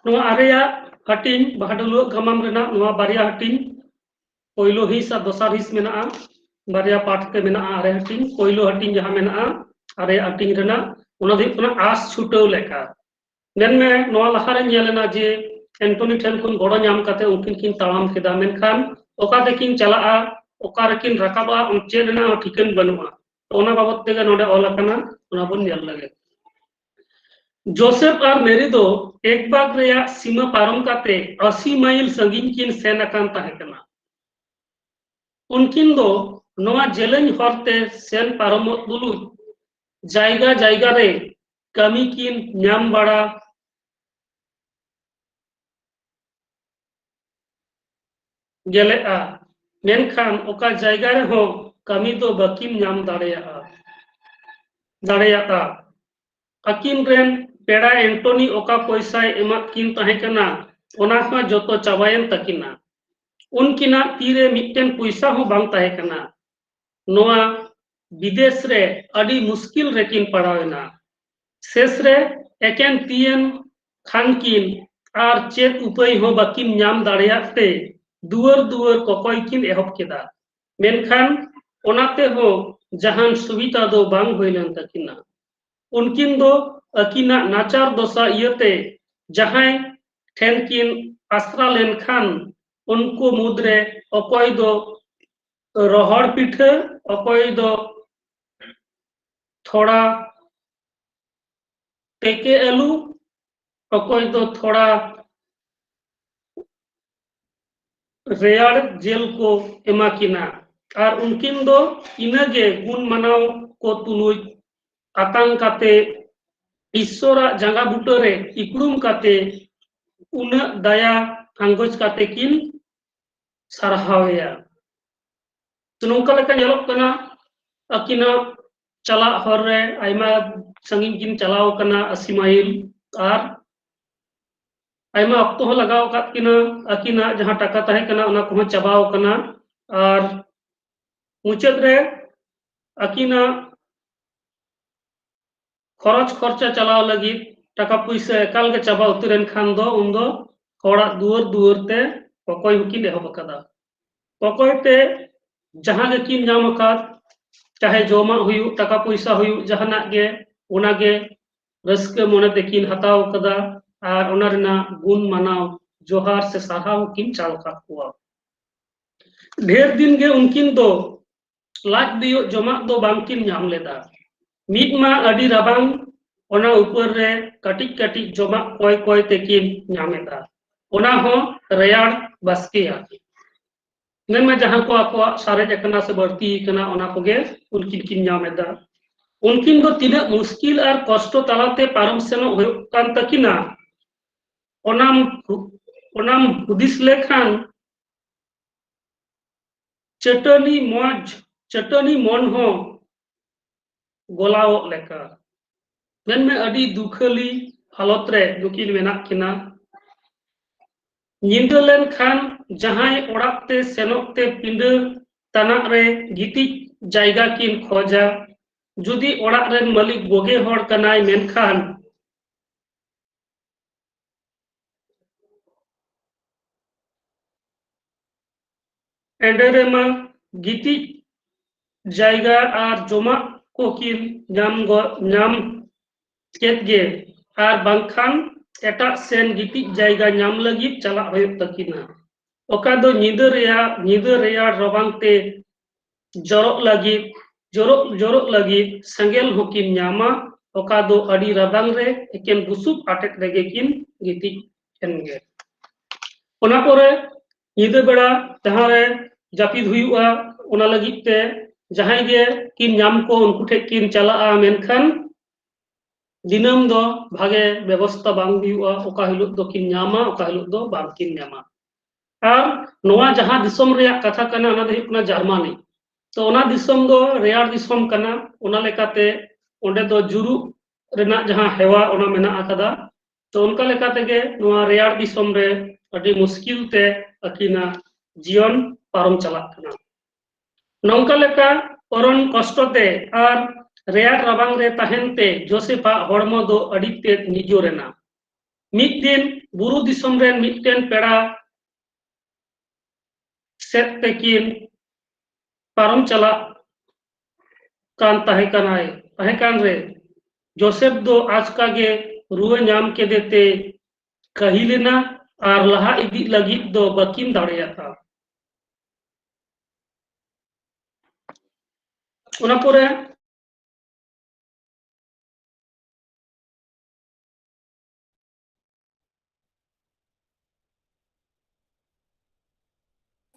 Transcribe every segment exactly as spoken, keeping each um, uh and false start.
ᱱᱚᱣᱟ ᱟᱨᱮᱭᱟᱜ ᱦᱟᱹᱴᱤᱧ, ᱵᱟᱦᱟ ᱰᱟᱹᱞᱩᱣᱟᱹᱜ ᱜᱟᱢᱟᱢ ᱨᱮᱱᱟᱜ ᱱᱚᱣᱟ ᱵᱟᱨᱭᱟ ᱦᱟᱹᱴᱤᱧ, ᱯᱳᱭᱞᱳ ᱦᱤᱸᱥ ᱟᱨ ᱫᱚᱥᱟᱨ ᱦᱤᱸᱥ ᱢᱮᱱᱟᱜᱼᱟ᱾ ᱵᱟᱨᱭᱟ ᱯᱟᱴ ᱛᱮ ᱢᱮᱱᱟᱜᱼᱟ ᱟᱨᱮ ᱦᱟᱹᱴᱤᱧ᱾ ᱯᱳᱭᱞᱳ ᱦᱟᱹᱴᱤᱧ ᱡᱟᱦᱟᱸ ᱢᱮᱱᱟᱜᱼᱟ, ᱟᱨᱮᱭᱟᱜ ᱦᱟᱹᱴᱤᱧ ᱨᱮᱱᱟᱜ, ᱚᱱᱟ ᱫᱚ ᱦᱩᱭᱩᱜ ᱠᱟᱱᱟ ᱟᱸᱥ ᱪᱷᱩᱴᱟᱹᱣ ᱞᱮᱠᱟ᱾ ᱢᱮᱱᱢᱮ, ᱱᱚᱣᱟ ᱞᱟᱦᱟᱨᱮ ᱧᱮᱞ ᱮᱱᱟ ᱡᱮ ᱮᱱᱴᱚᱱᱤ ᱴᱷᱮᱱ ᱠᱷᱚᱱ ᱜᱚᱲᱚ ᱧᱟᱢ ᱠᱟᱛᱮ ᱩᱱᱠᱤᱱ ᱠᱤᱱ ᱛᱟᱲᱟᱢ ᱠᱮᱫᱟ, ᱢᱮᱱᱠᱷᱟᱱ ᱚᱠᱟ ᱛᱮᱠᱤᱱ ᱪᱟᱞᱟᱜᱼᱟ, ᱚᱠᱟ ᱨᱮᱠᱤᱱ ᱨᱟᱠᱟᱵᱼᱟ, ᱪᱮᱫ ᱨᱮᱱᱟᱜ ᱦᱚᱸ ᱴᱷᱤᱠᱟᱹᱱ ᱵᱟᱹᱱᱩᱜᱼᱟ᱾ ᱛᱚ, ᱚᱱᱟ ᱵᱟᱵᱚᱫ ᱛᱮᱜᱮ ᱱᱚᱰᱮ ᱚᱞ ᱟᱠᱟᱱᱟ, ᱚᱱᱟ ᱵᱚᱱ ᱧᱮᱞ ᱞᱮᱜᱮ᱾ ᱡᱳᱥᱮᱯ ᱟᱨ ᱢᱮᱨᱤ ᱫᱚ ᱮᱠᱵᱟᱜᱽ ᱨᱮᱭᱟᱜ ᱥᱤᱢᱟᱹ ᱯᱟᱨᱚᱢ ᱠᱟᱛᱮ ᱟᱥᱤ ᱢᱟᱭᱤᱞ ᱥᱟᱺᱜᱤᱧ ᱠᱤᱱ ᱥᱮᱱ ᱟᱠᱟᱱ ᱛᱟᱦᱮᱸ ᱠᱟᱱᱟ᱾ ᱩᱱᱠᱤᱱ ᱫᱚ ᱱᱚᱣᱟ ᱡᱮᱞᱮᱧ ᱦᱚᱨᱛᱮ ᱥᱮᱱ ᱯᱟᱨᱚᱢᱚᱜ ᱛᱩᱞᱩᱡ ᱡᱟᱭᱜᱟ ᱡᱟᱭᱜᱟ ᱨᱮ ᱠᱟᱹᱢᱤ ᱠᱤᱱ ᱧᱟᱢ ᱵᱟᱲᱟ ᱜᱮᱞᱮᱜᱼᱟ, ᱢᱮᱱᱠᱷᱟᱱ ᱚᱠᱟ ᱡᱟᱭᱜᱟ ᱨᱮᱦᱚᱸ ᱠᱟᱹᱢᱤ ᱫᱚ ᱵᱟᱹᱠᱤᱱ ᱧᱟᱢ ᱫᱟᱲᱮᱭᱟᱜᱼᱟ, ᱫᱟᱲᱮᱭᱟᱜᱼᱟ᱾ ᱟᱹᱠᱤᱱ ᱨᱮᱱ ᱯᱮᱲᱟ ᱮᱱᱴᱚᱱᱤ ᱚᱠᱟ ᱯᱚᱭᱥᱟᱭ ᱮᱢᱟᱫ ᱠᱤᱱ ᱛᱟᱦᱮᱸ ᱠᱟᱱᱟ, ᱚᱱᱟ ᱦᱚᱸ ᱡᱚᱛᱚ ᱪᱟᱵᱟᱭᱮᱱ ᱛᱟᱹᱠᱤᱱᱟ᱾ ᱩᱱᱠᱤᱱᱟᱜ ᱛᱤᱨᱮ ᱢᱤᱫᱴᱮᱱ ᱯᱚᱭᱥᱟ ᱦᱚᱸ ᱵᱟᱝ ᱛᱟᱦᱮᱸ ᱠᱟᱱᱟ᱾ ᱱᱚᱣᱟ ᱵᱤᱫᱮᱥ ᱨᱮ ᱟᱹᱰᱤ ᱢᱩᱥᱠᱤᱞ ᱨᱮᱠᱤᱱ ᱯᱟᱲᱟᱣ ᱮᱱᱟ᱾ ᱥᱮᱥ ᱨᱮ ᱮᱠᱮᱱ ᱛᱤᱭᱮᱱ ᱠᱷᱟᱱ ᱠᱤᱱ ᱟᱨ ᱪᱮᱫ ᱩᱯᱟᱹᱭ ᱦᱚᱸ ᱵᱟᱹᱠᱤᱱ ᱧᱟᱢ ᱫᱟᱲᱮᱭᱟᱜ ᱛᱮ ᱫᱩᱣᱟᱹᱨ ᱫᱩᱣᱟᱹᱨ ᱠᱚᱠᱚᱭ ᱠᱤᱱ ᱮᱦᱚᱵ ᱠᱮᱫᱟ᱾ ᱢᱮᱱᱠᱷᱟᱱ ᱚᱱᱟ ᱛᱮᱦᱚᱸ ᱡᱟᱦᱟᱱ ᱥᱩᱵᱤᱫᱷᱟ ᱫᱚ ᱵᱟᱝ ᱦᱩᱭ ᱞᱮᱱ ᱛᱟᱹᱠᱤᱱᱟ᱾ ᱩᱱᱠᱤᱱ ᱫᱚ ᱟᱹᱠᱤᱱᱟᱜ ᱱᱟᱪᱟᱨ ᱫᱚᱥᱟ ᱤᱭᱟᱹᱛᱮ ᱡᱟᱦᱟᱸᱭ ᱴᱷᱮᱱ ᱠᱤᱱ ᱟᱥᱨᱟ ᱞᱮᱱᱠᱷᱟᱱ, ᱩᱱᱠᱩ ᱢᱩᱫᱽᱨᱮ ᱚᱠᱚᱭ ᱫᱚ ᱨᱚᱦᱚᱲ ᱯᱤᱴᱷᱟᱹ, ᱚᱠᱚᱭ ᱫᱚ ᱛᱷᱚᱲᱟ ᱛᱮᱠᱮ ᱟᱹᱞᱩ, ᱚᱠᱚᱭ ᱫᱚ ᱛᱷᱚᱲᱟ ᱨᱮᱭᱟᱲ ᱡᱮᱞ ᱠᱚ ᱮᱢᱟ ᱠᱤᱱᱟ᱾ ᱟᱨ ᱩᱱᱠᱤᱱ ᱫᱚ ᱤᱱᱟᱹᱜᱮ ᱜᱩᱱ ᱢᱟᱱᱟᱣ ᱠᱚ ᱛᱩᱞᱩᱡ ᱟᱛᱟᱝ ᱠᱟᱛᱮ ᱤᱥᱥᱚᱨᱟᱜ ᱡᱟᱸᱜᱟ ᱵᱩᱴᱟᱹ ᱨᱮ ᱤᱠᱲᱩᱢ ᱠᱟᱛᱮ ᱩᱱᱟᱹᱜ ᱫᱟᱭᱟ ᱟᱸᱜᱚᱪ ᱠᱟᱛᱮ ᱠᱤᱱ ᱥᱟᱨᱦᱟᱣᱮᱭᱟ᱾ ᱛᱚ, ᱱᱚᱝᱠᱟ ᱞᱮᱠᱟ ᱧᱮᱞᱚᱜ ᱠᱟᱱᱟ, ᱟᱹᱠᱤᱱᱟᱜ ᱪᱟᱞᱟᱜ ᱦᱚᱨ ᱨᱮ ᱟᱭᱢᱟ ᱥᱟᱺᱜᱤᱧ ᱠᱤᱱ ᱪᱟᱞᱟᱣ ᱠᱟᱱᱟ, ᱟᱥᱤ ᱢᱟᱭᱤᱞ, ᱟᱨ ᱟᱭᱢᱟ ᱚᱠᱛᱚ ᱦᱚᱸ ᱞᱟᱜᱟᱣ ᱟᱠᱟᱫ ᱠᱤᱱᱟ᱾ ᱟᱹᱠᱤᱱᱟᱜ ᱡᱟᱦᱟᱸ ᱴᱟᱠᱟ ᱛᱟᱦᱮᱸ ᱠᱟᱱᱟ, ᱚᱱᱟ ᱠᱚᱦᱚᱸ ᱪᱟᱵᱟᱣ ᱠᱟᱱᱟ, ᱟᱨ ᱢᱩᱪᱟᱹᱫ ᱨᱮ ᱟᱹᱠᱤᱱᱟᱜ ᱠᱷᱚᱨᱚᱪ ᱠᱷᱚᱨᱪᱟ ᱪᱟᱞᱟᱣ ᱞᱟᱹᱜᱤᱫ ᱴᱟᱠᱟ ᱯᱩᱭᱥᱟᱹ ᱮᱠᱟᱞ ᱜᱮ ᱪᱟᱵᱟ ᱩᱛᱟᱹᱨ ᱮᱱ ᱠᱷᱟᱱ ᱫᱚ ᱩᱱᱫᱚ ᱦᱚᱲᱟᱜ ᱫᱩᱣᱟᱹᱨ ᱫᱩᱣᱟᱹᱨ ᱛᱮ ᱠᱚᱠᱚᱭ ᱦᱚᱸᱠᱤᱱ ᱮᱦᱚᱵ ᱟᱠᱟᱫᱟ᱾ ᱠᱚᱠᱚᱭ ᱛᱮ ᱡᱟᱦᱟᱸ ᱜᱮᱠᱤᱱ ᱧᱟᱢ ᱟᱠᱟᱫ, ᱪᱟᱦᱮ ᱡᱚᱢᱟᱜ ᱦᱩᱭᱩᱜ, ᱴᱟᱠᱟ ᱯᱚᱭᱥᱟ ᱦᱩᱭᱩᱜ, ᱡᱟᱦᱟᱱᱟᱜ ᱜᱮ, ᱚᱱᱟᱜᱮ ᱨᱟᱹᱥᱠᱟᱹ ᱢᱚᱱᱮ ᱛᱮᱠᱤᱱ ᱦᱟᱛᱟᱣ ᱟᱠᱟᱫᱟ ᱟᱨ ᱚᱱᱟ ᱨᱮᱱᱟᱜ ᱜᱩᱱ ᱢᱟᱱᱟᱣ, ᱡᱚᱦᱟᱨ ᱥᱮ ᱥᱟᱨᱦᱟᱣ ᱠᱤᱱ ᱪᱟᱞ ᱟᱠᱟᱫ ᱠᱚᱣᱟ᱾ ᱰᱷᱮᱨ ᱫᱤᱱ ᱜᱮ ᱩᱱᱠᱤᱱ ᱫᱚ ᱞᱟᱡ ᱵᱤᱭᱳᱜ ᱡᱚᱢᱟᱜ ᱫᱚ ᱵᱟᱝᱠᱤᱱ ᱧᱟᱢ ᱞᱮᱫᱟ᱾ ᱢᱤᱫ ᱢᱟ ᱟᱹᱰᱤ ᱨᱟᱵᱟᱝ, ᱚᱱᱟ ᱩᱯᱟᱹᱨ ᱨᱮ ᱠᱟᱹᱴᱤᱡ ᱠᱟᱹᱴᱤᱡ ᱡᱚᱢᱟᱜ ᱠᱚᱭ ᱠᱚᱭ ᱛᱮᱠᱤᱱ ᱧᱟᱢ ᱮᱫᱟ, ᱚᱱᱟ ᱦᱚᱸ ᱨᱮᱭᱟᱲ ᱵᱟᱥᱠᱮᱭᱟᱜ᱾ ᱢᱮᱱᱢᱟ ᱡᱟᱦᱟᱸ ᱠᱚ ᱟᱠᱚᱣᱟᱜ ᱥᱟᱨᱮᱡ ᱟᱠᱟᱱᱟ ᱥᱮ ᱵᱟᱹᱲᱛᱤ ᱟᱠᱟᱱᱟ, ᱚᱱᱟ ᱠᱚᱜᱮ ᱩᱱᱠᱤᱱ ᱠᱤᱱ ᱧᱟᱢ ᱮᱫᱟ᱾ ᱩᱱᱠᱤᱱ ᱫᱚ ᱛᱤᱱᱟᱹᱜ ᱢᱩᱥᱠᱤᱞ ᱟᱨ ᱠᱚᱥᱴᱚ ᱛᱟᱞᱟᱛᱮ ᱯᱟᱨᱚᱢ ᱥᱮᱱᱚᱜ ᱦᱩᱭᱩᱜ ᱠᱟᱱ ᱛᱟᱹᱠᱤᱱᱟ, ᱚᱱᱟᱢ ᱦᱩ-, ᱚᱱᱟᱢ ᱦᱩᱫᱤᱥ ᱞᱮᱠᱷᱟᱱ ᱪᱟᱹᱴᱟᱹᱱᱤ ᱢᱚᱡᱽ, ᱪᱟᱹᱴᱟᱹᱱᱤ ᱢᱚᱱ ᱦᱚᱸ ᱜᱚᱞᱟᱣᱚᱜ ᱞᱮᱠᱟ᱾ ᱢᱮᱱᱢᱮ ᱟᱹᱰᱤ ᱫᱩᱠᱷᱟᱹᱞᱤ ᱦᱟᱞᱚᱛ ᱨᱮ ᱱᱩᱠᱤᱱ ᱢᱮᱱᱟᱜ ᱠᱤᱱᱟ᱾ ᱧᱤᱫᱟᱹ ᱞᱮᱱᱠᱷᱟᱱ ᱡᱟᱦᱟᱸᱭ ᱚᱲᱟᱜ ᱛᱮ ᱥᱮᱱᱚᱜ ᱛᱮ ᱯᱤᱸᱰᱟᱹ ᱛᱟᱱᱟᱜ ᱨᱮ ᱜᱤᱛᱤᱡ ᱡᱟᱭᱜᱟ ᱠᱤᱱ ᱠᱷᱚᱡᱟ, ᱡᱩᱫᱤ ᱚᱲᱟᱜ ᱨᱮᱱ ᱢᱟᱹᱞᱤᱠ ᱵᱚᱜᱮ ᱦᱚᱲ ᱠᱟᱱᱟᱭ ᱢᱮᱱᱠᱷᱟᱱ ᱮᱸᱰᱮ ᱨᱮᱢᱟ ᱜᱤᱛᱤᱡ ᱡᱟᱭᱜᱟ ᱟᱨ ᱡᱚᱢᱟᱜ ᱠᱚ ᱠᱤᱱ ᱧᱟᱢ ᱜᱚ-, ᱧᱟᱢ ᱠᱮᱫ ᱜᱮ, ᱟᱨ ᱵᱟᱝᱠᱷᱟᱱ ᱮᱴᱟᱜ ᱥᱮᱱ ᱜᱤᱛᱤᱡ ᱡᱟᱭᱜᱟ ᱧᱟᱢ ᱞᱟᱹᱜᱤᱫ ᱪᱟᱞᱟᱜ ᱦᱩᱭᱩᱜ ᱛᱟᱹᱠᱤᱱᱟ᱾ ᱚᱠᱟ ᱫᱚ ᱧᱤᱫᱟᱹ ᱨᱮᱭᱟᱜ, ᱧᱤᱫᱟᱹ ᱨᱮᱭᱟᱲ ᱨᱟᱵᱟᱝ ᱛᱮ ᱡᱚᱨᱚᱜ ᱞᱟᱹᱜᱤᱫ, ᱡᱚᱨᱚᱜ, ᱡᱚᱨᱚᱜ ᱞᱟᱹᱜᱤᱫ ᱥᱮᱸᱜᱮᱞ ᱦᱚᱸᱠᱤᱱ ᱧᱟᱢᱟ, ᱚᱠᱟ ᱫᱚ ᱟᱹᱰᱤ ᱨᱟᱵᱟᱝ ᱨᱮ ᱮᱠᱮᱱ ᱵᱩᱥᱩᱵ ᱟᱴᱮᱫ ᱨᱮᱜᱮ ᱠᱤᱱ ᱜᱤᱛᱤᱡ ᱮᱱ ᱜᱮ᱾ ᱚᱱᱟ ᱯᱚᱨᱮ ᱧᱤᱫᱟᱹ ᱵᱮᱲᱟ ᱡᱟᱦᱟᱸ ᱨᱮ ᱡᱟᱹᱯᱤᱫ ᱦᱩᱭᱩᱜᱼᱟ, ᱚᱱᱟ ᱞᱟᱹᱜᱤᱫ ᱛᱮ ᱡᱟᱦᱟᱸᱭ ᱜᱮ ᱠᱤᱱ ᱧᱟᱢ ᱠᱚ, ᱩᱱᱠᱩ ᱴᱷᱮᱱ ᱠᱤᱱ ᱪᱟᱞᱟᱜᱼᱟ, ᱢᱮᱱᱠᱷᱟᱱ ᱫᱤᱱᱟᱹᱢ ᱫᱚ ᱵᱷᱟᱜᱮ ᱵᱮᱵᱚᱥᱛᱷᱟ ᱵᱟᱝ ᱦᱩᱭᱩᱜᱼᱟ, ᱚᱠᱟ ᱦᱤᱞᱳᱜ ᱫᱚᱠᱤᱱ ᱧᱟᱢᱟ, ᱚᱠᱟ ᱦᱤᱞᱳᱜ ᱫᱚ ᱵᱟᱝᱠᱤᱱ ᱧᱟᱢᱟ᱾ ᱟᱨ ᱱᱚᱣᱟ ᱡᱟᱦᱟᱸ ᱫᱤᱥᱚᱢ ᱨᱮᱭᱟᱜ ᱠᱟᱛᱷᱟ ᱠᱟᱱᱟ, ᱚᱱᱟ ᱫᱚ ᱦᱩᱭᱩᱜ ᱠᱟᱱᱟ ᱡᱟᱨᱢᱟᱱᱤ᱾ ᱛᱚ ᱚᱱᱟ ᱫᱤᱥᱚᱢ ᱫᱚ ᱨᱮᱭᱟᱲ ᱫᱤᱥᱚᱢ ᱠᱟᱱᱟ, ᱚᱱᱟ ᱞᱮᱠᱟᱛᱮ ᱚᱸᱰᱮ ᱫᱚ ᱡᱩᱨᱩᱜ ᱨᱮᱱᱟᱜ ᱡᱟᱦᱟᱸ ᱦᱮᱣᱟ, ᱚᱱᱟ ᱢᱮᱱᱟᱜ ᱟᱠᱟᱫᱟ᱾ ᱛᱚ ᱚᱱᱠᱟ ᱞᱮᱠᱟ ᱛᱮᱜᱮ ᱱᱚᱣᱟ ᱨᱮᱭᱟᱲ ᱫᱤᱥᱚᱢ ᱨᱮ ᱟᱹᱰᱤ ᱢᱩᱥᱠᱤᱞ ᱛᱮ ᱟᱹᱠᱤᱱᱟᱜ ᱡᱤᱭᱚᱱ ᱯᱟᱨᱚᱢ ᱪᱟᱞᱟᱜ ᱠᱟᱱᱟ᱾ ᱱᱚᱝᱠᱟ ᱞᱮᱠᱟ ᱯᱚᱨᱚᱱ ᱠᱚᱥᱴᱚ ᱛᱮ ᱟᱨ ᱨᱮᱭᱟᱲ ᱨᱟᱵᱟᱝ ᱨᱮ ᱛᱟᱦᱮᱱ ᱛᱮ ᱡᱳᱥᱮᱯᱷᱟᱜ ᱦᱚᱲᱢᱚ ᱫᱚ ᱟᱹᱰᱤ ᱛᱮᱫ ᱱᱤᱡᱚᱨ ᱮᱱᱟ᱾ ᱢᱤᱫ ᱫᱤᱱ ᱵᱩᱨᱩ ᱫᱤᱥᱚᱢ ᱨᱮᱱ ᱢᱤᱫᱴᱮᱱ ᱯᱮᱲᱟ ᱥᱮᱫ ᱛᱮᱠᱤᱱ ᱯᱟᱨᱚᱢ ᱪᱟᱞᱟᱜ ᱠᱟᱱ ᱛᱟᱦᱮᱸ ᱠᱟᱱᱟᱭ, ᱛᱟᱦᱮᱸ ᱠᱟᱱ ᱨᱮ, ᱡᱳᱥᱮᱯ ᱫᱚ ᱟᱪᱠᱟ ᱜᱮ ᱨᱩᱣᱟᱹ ᱧᱟᱢ ᱠᱮᱫᱮ ᱛᱮ ᱠᱟᱹᱦᱤᱞ ᱮᱱᱟ ᱟᱨ ᱞᱟᱦᱟ ᱤᱫᱤᱜ ᱞᱟᱹᱜᱤᱫ ᱫᱚ ᱵᱟᱹᱠᱤᱱ ᱫᱟᱲᱮᱭᱟᱫᱟ᱾ ᱚᱱᱟ ᱯᱚᱨᱮ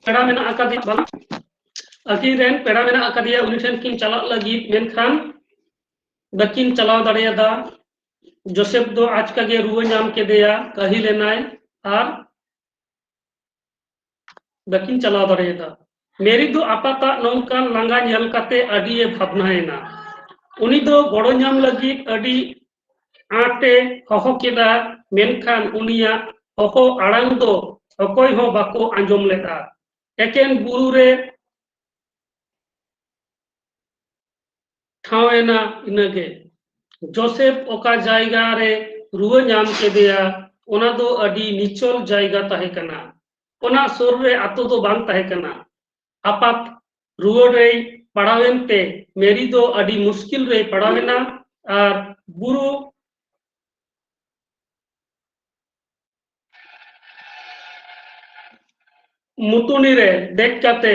ᱯᱮᱲᱟ ᱢᱮᱱᱟᱜ ᱟᱠᱟᱫᱮᱭᱟ, ᱵᱟᱝ, ᱟᱹᱠᱤᱱ ᱨᱮᱱ ᱯᱮᱲᱟ ᱢᱮᱱᱟᱜ ᱟᱠᱟᱫᱮᱭᱟ, ᱩᱱᱤ ᱴᱷᱮᱱ ᱠᱤᱱ ᱪᱟᱞᱟᱜ ᱞᱟᱹᱜᱤᱫ, ᱢᱮᱱᱠᱷᱟᱱ ᱵᱟᱹᱠᱤᱱ ᱪᱟᱞᱟᱣ ᱫᱟᱲᱮᱭᱟᱫᱟ᱾ ᱡᱳᱥᱮᱯ ᱫᱚ ᱟᱪᱠᱟ ᱜᱮ ᱨᱩᱣᱟᱹ ᱧᱟᱢ ᱠᱮᱫᱮᱭᱟ, ᱠᱟᱹᱦᱤᱞ ᱮᱱᱟᱭ ᱟᱨ ᱵᱟᱹᱠᱤᱱ ᱪᱟᱞᱟᱣ ᱫᱟᱲᱮᱭᱟᱫᱟ᱾ ᱢᱮᱨᱤ ᱫᱚ ᱟᱯᱟᱛᱟᱜ ᱱᱚᱝᱠᱟᱱ ᱞᱟᱸᱜᱟ ᱧᱮᱞ ᱠᱟᱛᱮ ᱟᱹᱰᱤᱭᱮ ᱵᱷᱟᱵᱽᱱᱟᱭᱮᱱᱟ᱾ ᱩᱱᱤ ᱫᱚ ᱜᱚᱲᱚ ᱧᱟᱢ ᱞᱟᱹᱜᱤᱫ ᱟᱹᱰᱤ ᱟᱸᱴᱮ ᱦᱚᱦᱚ ᱠᱮᱫᱟ, ᱢᱮᱱᱠᱷᱟᱱ ᱩᱱᱤᱭᱟᱜ ᱦᱚᱦᱚ ᱟᱲᱟᱝ ᱫᱚ ᱚᱠᱚᱭ ᱦᱚᱸ ᱵᱟᱠᱚ ᱟᱸᱡᱚᱢ ᱞᱮᱫᱟ᱾ ᱮᱠᱮᱱ ᱵᱩᱨᱩ ᱨᱮ ᱴᱷᱟᱶ ᱮᱱᱟ ᱤᱱᱟᱹᱜᱮ᱾ ᱡᱳᱥᱮᱯ ᱚᱠᱟ ᱡᱟᱭᱜᱟ ᱨᱮ ᱨᱩᱣᱟᱹ ᱧᱟᱢ ᱠᱮᱫᱮᱭᱟ, ᱚᱱᱟ ᱫᱚ ᱟᱹᱰᱤ ᱱᱤᱪᱚᱞ ᱡᱟᱭᱜᱟ ᱛᱟᱦᱮᱸ ᱠᱟᱱᱟ᱾ ᱚᱱᱟ ᱥᱩᱨ ᱨᱮ ᱟᱛᱳ ᱫᱚ ᱵᱟᱝ ᱛᱟᱦᱮᱸ ᱠᱟᱱᱟ᱾ ᱟᱯᱟᱛ ᱨᱩᱣᱟᱹ ᱨᱮᱭ ᱯᱟᱲᱟᱣᱮᱱ ᱛᱮ ᱢᱮᱨᱤ ᱫᱚ ᱟᱹᱰᱤ ᱢᱩᱥᱠᱤᱞ ᱨᱮᱭ ᱯᱟᱲᱟᱣᱮᱱᱟ ᱟᱨ ᱵᱩᱨᱩ ᱢᱩᱛᱩᱱᱤ ᱨᱮ ᱫᱮᱡ ᱠᱟᱛᱮ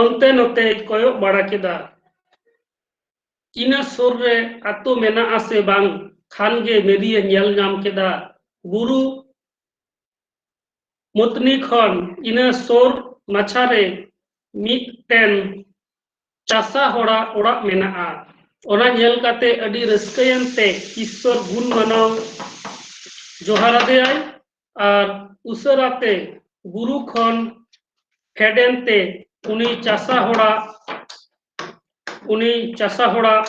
ᱚᱱᱛᱮ ᱱᱚᱛᱮᱭ ᱠᱚᱭᱚᱜ ᱵᱟᱲᱟ ᱠᱮᱫᱟ᱾ ᱤᱱᱟᱹ ᱥᱩᱨ ᱨᱮ ᱟᱛᱳ ᱢᱮᱱᱟᱜᱼᱟ ᱥᱮ ᱵᱟᱝ, ᱠᱷᱟᱱ ᱜᱮ ᱢᱮᱨᱤᱭᱮ ᱧᱮᱞ ᱧᱟᱢ ᱠᱮᱫᱟ᱾ ᱵᱩᱨᱩ ᱢᱩᱛᱱᱤ ᱠᱷᱚᱱ ᱤᱱᱟᱹ ᱥᱩᱨ ᱢᱟᱪᱷᱟ ᱨᱮ ᱢᱤᱫᱴᱮᱱ ᱪᱟᱥᱟ ᱦᱚᱲᱟᱜ ᱚᱲᱟᱜ ᱢᱮᱱᱟᱜᱼᱟ᱾ ᱚᱱᱟ ᱧᱮᱞ ᱠᱟᱛᱮ ᱟᱹᱰᱤ ᱨᱟᱹᱥᱠᱟᱹᱭᱮᱱ ᱛᱮ ᱤᱥᱥᱚᱨ ᱜᱩᱱ ᱢᱟᱱᱟᱣ ᱡᱚᱦᱟᱨ ᱟᱫᱮᱭᱟᱭ ᱟᱨ ᱩᱥᱟᱹᱨᱟ ᱛᱮ ᱵᱩᱨᱩ ᱠᱷᱚᱱ ᱯᱷᱮᱰ ᱮᱱ ᱛᱮ ᱩᱱᱤ ᱪᱟᱥᱟ ᱦᱚᱲᱟᱜ, ᱩᱱᱤ ᱪᱟᱥᱟ ᱦᱚᱲᱟᱜ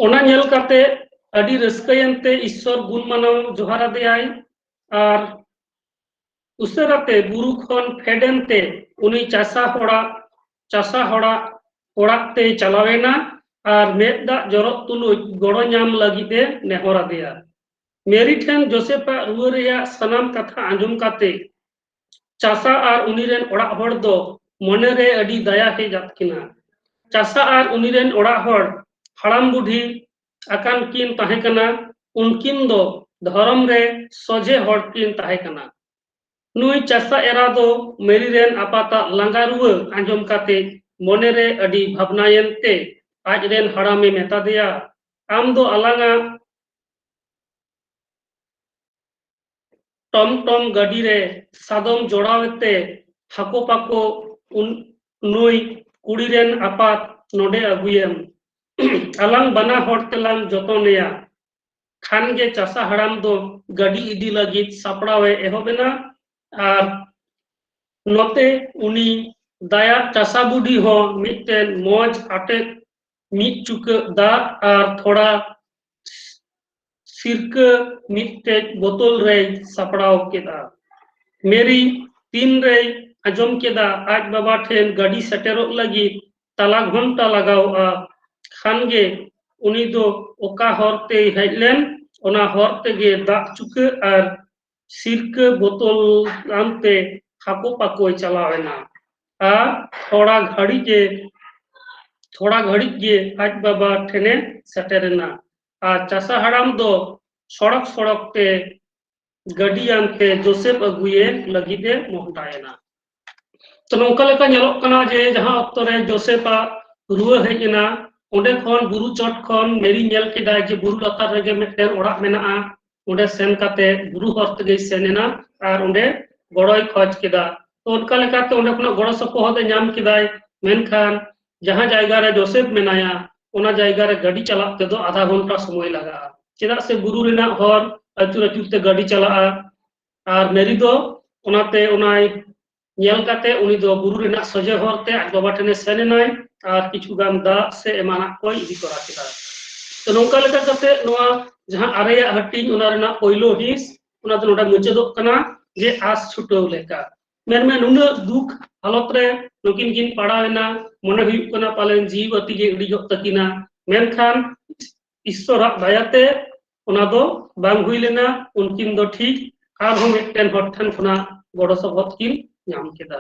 ᱚᱱᱟ ᱧᱮᱞ ᱠᱟᱛᱮ ᱟᱹᱰᱤ ᱨᱟᱹᱥᱠᱟᱹᱭᱮᱱ ᱛᱮ ᱤᱥᱥᱚᱨ ᱜᱩᱱ ᱢᱟᱱᱟᱣ ᱡᱚᱦᱟᱨ ᱟᱫᱮᱭᱟᱭ᱾ ᱟᱨ ᱩᱥᱟᱹᱨᱟᱛᱮ ᱵᱩᱨᱩ ᱠᱷᱚᱱ ᱯᱷᱮᱰ ᱮᱱᱛᱮ ᱩᱱᱤ ᱪᱟᱥᱟ ᱦᱚᱲᱟᱜ, ᱪᱟᱥᱟ ᱦᱚᱲᱟᱜ ᱚᱲᱟᱜ ᱛᱮᱭ ᱪᱟᱞᱟᱣᱮᱱᱟ ᱟᱨ ᱢᱮᱫ ᱫᱟᱜ ᱡᱚᱨᱚᱜ ᱛᱩᱞᱩᱡ ᱜᱚᱲᱚ ᱧᱟᱢ ᱞᱟᱹᱜᱤᱫ ᱮ ᱱᱮᱦᱚᱨ ᱟᱫᱮᱭᱟ᱾ ᱢᱮᱨᱤ ᱴᱷᱮᱱ ᱡᱳᱥᱮᱯᱷᱟᱜ ᱨᱩᱣᱟᱹ ᱨᱮᱭᱟᱜ ᱥᱟᱱᱟᱢ ᱠᱟᱛᱷᱟ ᱟᱸᱡᱚᱢ ᱠᱟᱛᱮ ᱪᱟᱥᱟ ᱟᱨ ᱩᱱᱤ ᱨᱮᱱ ᱚᱲᱟᱜ ᱦᱚᱲ ᱫᱚ ᱢᱚᱱᱮ ᱨᱮ ᱟᱹᱰᱤ ᱫᱟᱭᱟ ᱦᱮᱡ ᱟᱫ ᱠᱤᱱᱟ᱾ ᱪᱟᱥᱟ ᱟᱨ ᱩᱱᱤ ᱨᱮᱱ ᱚᱲᱟᱜ ᱦᱚᱲ, ᱦᱟᱲᱟᱢ ᱵᱩᱰᱷᱤ ᱟᱠᱟᱱ ᱠᱤᱱ ᱛᱟᱦᱮᱸ ᱠᱟᱱᱟ, ᱩᱱᱠᱤᱱ ᱫᱚ ᱫᱷᱚᱨᱚᱢ ᱨᱮ ᱥᱚᱡᱷᱮ ᱦᱚᱲ ᱠᱤᱱ ᱛᱟᱦᱮᱸ ᱠᱟᱱᱟ᱾ ᱱᱩᱭ ᱪᱟᱥᱟ ᱮᱨᱟ ᱫᱚ ᱢᱮᱨᱤ ᱨᱮᱱ ᱟᱯᱟᱛᱟᱜ ᱞᱟᱸᱜᱟ ᱨᱩᱣᱟᱹ ᱟᱸᱡᱚᱢ ᱠᱟᱛᱮ ᱢᱚᱱᱮ ᱨᱮ ᱟᱹᱰᱤ ᱵᱷᱟᱵᱽᱱᱟᱭᱮᱱ ᱛᱮ ᱟᱡ ᱨᱮᱱ ᱦᱟᱲᱟᱢᱮ ᱢᱮᱛᱟ ᱫᱮᱭᱟ, "ᱟᱢ ᱫᱚ ᱟᱞᱟᱝᱟᱜ ᱴᱚᱢ ᱴᱚᱢ ᱜᱟᱹᱰᱤ ᱨᱮ ᱥᱟᱫᱚᱢ ᱡᱚᱲᱟᱣ ᱛᱮ ᱦᱟᱠᱳ ᱯᱟᱠᱳ ᱩᱱ-, ᱱᱩᱭ ᱠᱩᱲᱤ ᱨᱮᱱ ᱟᱯᱟᱛ ᱱᱚᱰᱮ ᱟᱹᱜᱩᱭᱮᱢ᱾ ᱟᱞᱟᱝ ᱵᱟᱱᱟ ᱦᱚᱲ ᱛᱮᱞᱟᱝ ᱡᱚᱛᱚᱱᱮᱭᱟ᱾" ᱠᱷᱟᱱ ᱜᱮ ᱪᱟᱥᱟ ᱦᱟᱲᱟᱢ ᱫᱚ ᱜᱟᱹᱰᱤ ᱤᱫᱤ ᱞᱟᱹᱜᱤᱫ ᱥᱟᱯᱲᱟᱣ ᱮ ᱮᱦᱚᱵ ᱮᱱᱟ᱾ ᱟᱨ ᱱᱚᱛᱮ ᱩᱱᱤ ᱫᱟᱭᱟ ᱪᱟᱥᱟ ᱵᱩᱰᱷᱤ ᱦᱚᱸ ᱢᱤᱫᱴᱮᱱ ᱢᱚᱡᱽ ᱟᱴᱮᱫ ᱢᱤᱫ ᱪᱩᱠᱟᱹᱜ ᱫᱟᱜ ᱟᱨ ᱛᱷᱚᱲᱟ ᱥᱤᱨᱠᱟᱹ ᱢᱤᱫᱴᱮᱡ ᱵᱳᱛᱳᱞ ᱨᱮᱭ ᱥᱟᱯᱲᱟᱣ ᱠᱮᱫᱟ᱾ ᱢᱮᱨᱤ ᱛᱤᱱ ᱨᱮᱭ ᱟᱸᱡᱚᱢ ᱠᱮᱫᱟ ᱟᱡ ᱵᱟᱵᱟ ᱴᱷᱮᱱ ᱜᱟᱹᱰᱤ ᱥᱮᱴᱮᱨᱚᱜ ᱞᱟᱹᱜᱤᱫ ᱛᱟᱞᱟ ᱜᱷᱚᱱᱴᱟ ᱞᱟᱜᱟᱣᱚᱜᱼᱟ, ᱠᱷᱟᱱ ᱜᱮ ᱩᱱᱤ ᱫᱚ ᱚᱠᱟ ᱦᱚᱨ ᱛᱮᱭ ᱦᱮᱡ ᱞᱮᱱ, ᱚᱱᱟ ᱦᱚᱨ ᱛᱮᱜᱮ ᱫᱟᱜ ᱪᱩᱠᱟᱹᱜ ᱟᱨ ᱥᱤᱨᱠᱟᱹ ᱵᱳᱛᱳᱞ ᱟᱱᱛᱮ ᱦᱟᱠᱳ ᱯᱟᱠᱳᱭ ᱪᱟᱞᱟᱣ ᱮᱱᱟ᱾ ᱟᱨ ᱛᱷᱚᱲᱟ ᱜᱷᱟᱹᱲᱤᱡ ᱮ, ᱛᱷᱚᱲᱟ ᱜᱷᱟᱹᱲᱤᱡ ᱜᱮ ᱟᱡ ᱵᱟᱵᱟ ᱴᱷᱮᱱᱮ ᱥᱮᱴᱮᱨᱮᱱᱟ᱾ ᱟᱨ ᱪᱟᱥᱟ ᱦᱟᱲᱟᱢ ᱫᱚ ᱥᱚᱲᱚᱠ ᱥᱚᱲᱚᱠ ᱛᱮ ᱜᱟᱹᱰᱤ ᱟᱱᱛᱮ ᱡᱳᱥᱮᱯ ᱟᱹᱜᱩᱭᱮ ᱞᱟᱹᱜᱤᱫ ᱮ ᱢᱚᱦᱰᱟᱭᱮᱱᱟ᱾ ᱛᱚ, ᱱᱚᱝᱠᱟ ᱞᱮᱠᱟ ᱧᱮᱞᱚᱜ ᱠᱟᱱᱟ ᱡᱮ ᱡᱟᱦᱟᱸ ᱚᱠᱛᱚ ᱨᱮ ᱡᱳᱥᱮᱯᱟᱜ ᱨᱩᱣᱟᱹ ᱦᱮᱡ ᱮᱱᱟ, ᱚᱸᱰᱮ ᱠᱷᱚᱱ ᱵᱩᱨᱩ ᱪᱚᱴ ᱠᱷᱚᱱ ᱢᱮᱨᱤ ᱧᱮᱞ ᱠᱮᱫᱟᱭ ᱡᱮ ᱵᱩᱨᱩ ᱞᱟᱛᱟᱨ ᱨᱮᱜᱮ ᱢᱤᱫᱴᱮᱱ ᱚᱲᱟᱜ ᱢᱮᱱᱟᱜᱼᱟ᱾ ᱚᱸᱰᱮ ᱥᱮᱱ ᱠᱟᱛᱮ ᱵᱩᱨᱩ ᱦᱚᱨ ᱛᱮᱜᱮᱭ ᱥᱮᱱ ᱮᱱᱟ ᱟᱨ ᱚᱸᱰᱮ ᱜᱚᱲᱚᱭ ᱠᱷᱚᱡᱽ ᱠᱮᱫᱟ᱾ ᱛᱚ, ᱚᱱᱠᱟ ᱞᱮᱠᱟᱛᱮ ᱚᱸᱰᱮ ᱠᱷᱚᱱᱟᱜ ᱜᱚᱲᱚ ᱥᱚᱯᱚᱦᱚᱫ ᱮ ᱧᱟᱢ ᱠᱮᱫᱟᱭ, ᱢᱮᱱᱠᱷᱟᱱ ᱡᱟᱦᱟᱸ ᱡᱟᱭᱜᱟ ᱨᱮ ᱡᱳᱥᱮᱯ ᱢᱮᱱᱟᱭᱟ, ᱚᱱᱟ ᱡᱟᱭᱜᱟ ᱨᱮ ᱜᱟᱹᱰᱤ ᱪᱟᱞᱟᱜ ᱛᱮᱫᱚ ᱟᱫᱷᱟ ᱜᱷᱚᱱᱴᱟ ᱥᱚᱢᱚᱭ ᱞᱟᱜᱟᱜᱼᱟ, ᱪᱮᱫᱟᱜ ᱥᱮ ᱵᱩᱨᱩ ᱨᱮᱱᱟᱜ ᱦᱚᱨ ᱟᱹᱪᱩᱨ ᱟᱹᱪᱩᱨ ᱛᱮ ᱜᱟᱹᱰᱤ ᱪᱟᱞᱟᱜᱼᱟ᱾ ᱟᱨ ᱢᱮᱨᱤ ᱫᱚ ᱚᱱᱟᱛᱮ ᱚᱱᱟᱭ ᱧᱮᱞ ᱠᱟᱛᱮ ᱩᱱᱤ ᱫᱚ ᱵᱩᱨᱩ ᱨᱮᱱᱟᱜ ᱥᱚᱡᱷᱮ ᱦᱚᱨ ᱛᱮ ᱟᱡ ᱵᱟᱵᱟ ᱴᱷᱮᱱᱮ ᱥᱮᱱ ᱮᱱᱟᱭ ᱟᱨ ᱠᱤᱪᱷᱩ ᱜᱟᱱ ᱫᱟᱜ ᱥᱮ ᱮᱢᱟᱱᱟᱜ ᱠᱚᱭ ᱤᱫᱤ ᱛᱚᱨᱟ ᱠᱮᱫᱟ᱾ ᱛᱚ, ᱱᱚᱝᱠᱟ ᱞᱮᱠᱟ ᱠᱟᱛᱮ ᱱᱚᱣᱟ ᱡᱟᱦᱟᱸ ᱟᱨᱮᱭᱟᱜ ᱦᱟᱹᱴᱤᱧ, ᱚᱱᱟ ᱨᱮᱱᱟᱜ ᱯᱳᱭᱞᱳ ᱦᱤᱸᱥ, ᱚᱱᱟ ᱫᱚ ᱱᱚᱰᱮ ᱢᱩᱪᱟᱹᱫᱚᱜ ᱠᱟᱱᱟ ᱡᱮ ᱟᱸᱥ ᱪᱷᱩᱴᱟᱹᱣ ᱞᱮᱠᱟ᱾ ᱢᱮᱱᱢᱮ, ᱱᱩᱱᱟᱹᱜ ᱫᱩᱠ ᱦᱟᱞᱚᱛ ᱨᱮ ᱱᱩᱠᱤᱱ ᱠᱤᱱ ᱯᱟᱲᱟᱣ ᱮᱱᱟ, ᱢᱚᱱᱮ ᱦᱩᱭᱩᱜ ᱠᱟᱱᱟ ᱯᱟᱞᱮᱱ ᱡᱤᱣᱤ ᱵᱟᱹᱛᱤ ᱜᱮ ᱤᱲᱤᱡᱚᱜ ᱛᱟᱹᱠᱤᱱᱟ, ᱢᱮᱱᱠᱷᱟᱱ ᱤᱥᱥᱚᱨᱟᱜ ᱫᱟᱭᱟᱛᱮ ᱚᱱᱟ ᱫᱚ ᱵᱟᱝ ᱦᱩᱭ ᱞᱮᱱᱟ᱾ ᱩᱱᱠᱤᱱ ᱫᱚ ᱴᱷᱤᱠ ᱟᱨᱦᱚᱸ ᱢᱤᱫᱴᱮᱱ ᱦᱚᱲ ᱴᱷᱮᱱ ᱠᱷᱚᱱᱟᱜ ᱜᱚᱲᱚ ᱥᱚᱯᱚᱦᱚᱫ ᱠᱤᱱ ᱧᱟᱢ ᱠᱮᱫᱟ᱾